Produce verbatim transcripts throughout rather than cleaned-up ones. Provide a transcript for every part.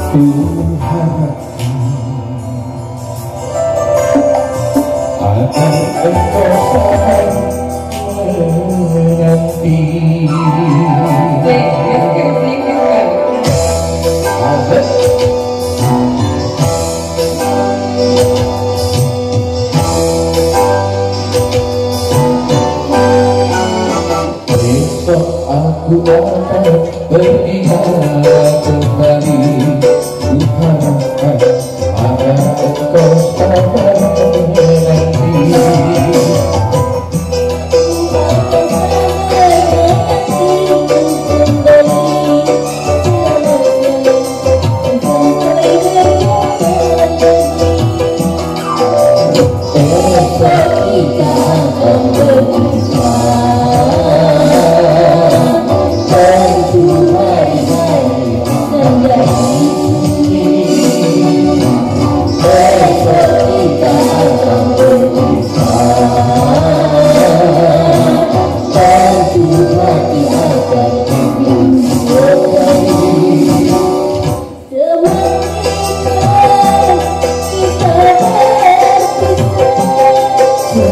Kuharap agar engkau selalu menanti. Besok aku akan berbicara kembali. Kuharapkan ada engkau sabar menanti.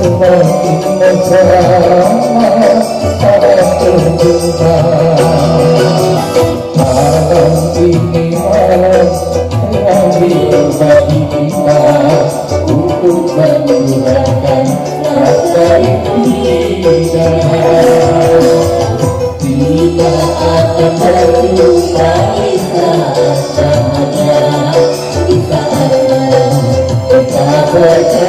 Semakin mesra saat berjumpa. Malam ini malam terakhir bagi kita untuk mencurahkan rasa rindu kita. Kita akan berjumpa di saat bahagia. Di saat malam kita berkabung.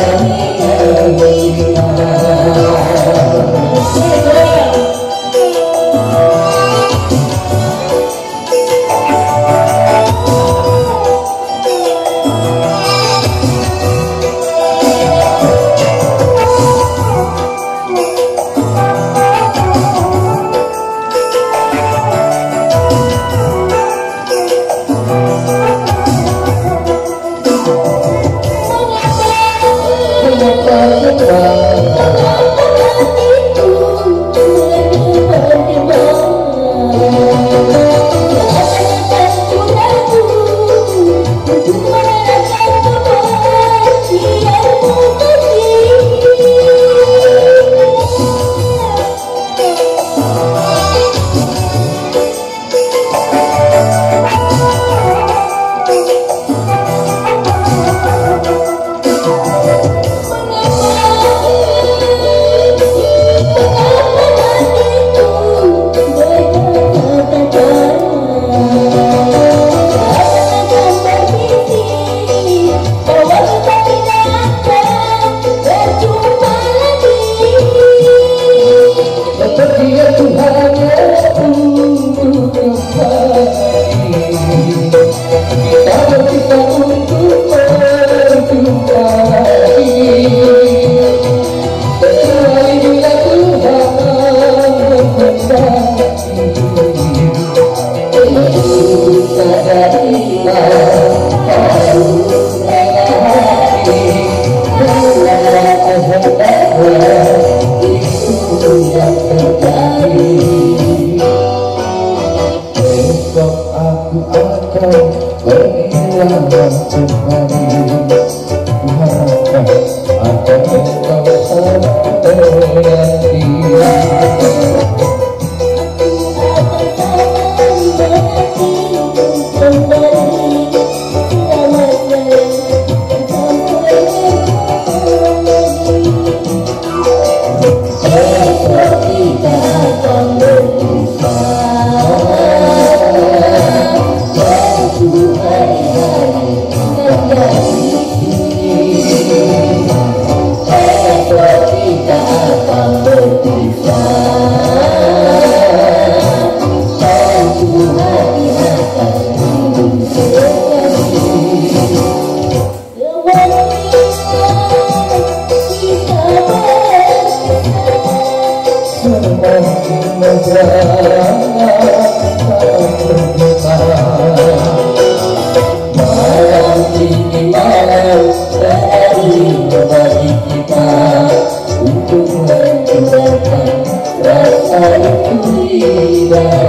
Sepertinya Tuhan untuk kembali. Kita berkisah untuk berjumpa lagi. Kecuali bila Tuhan berkehendak. Besok aku akan berkehilangan kembali. Kuharapkan akan engkau selalu menanti. Semakin mesra saat berjumpa. Malam ini malam terakhir bagi kita untuk mencurahkan rasa rindu di dada.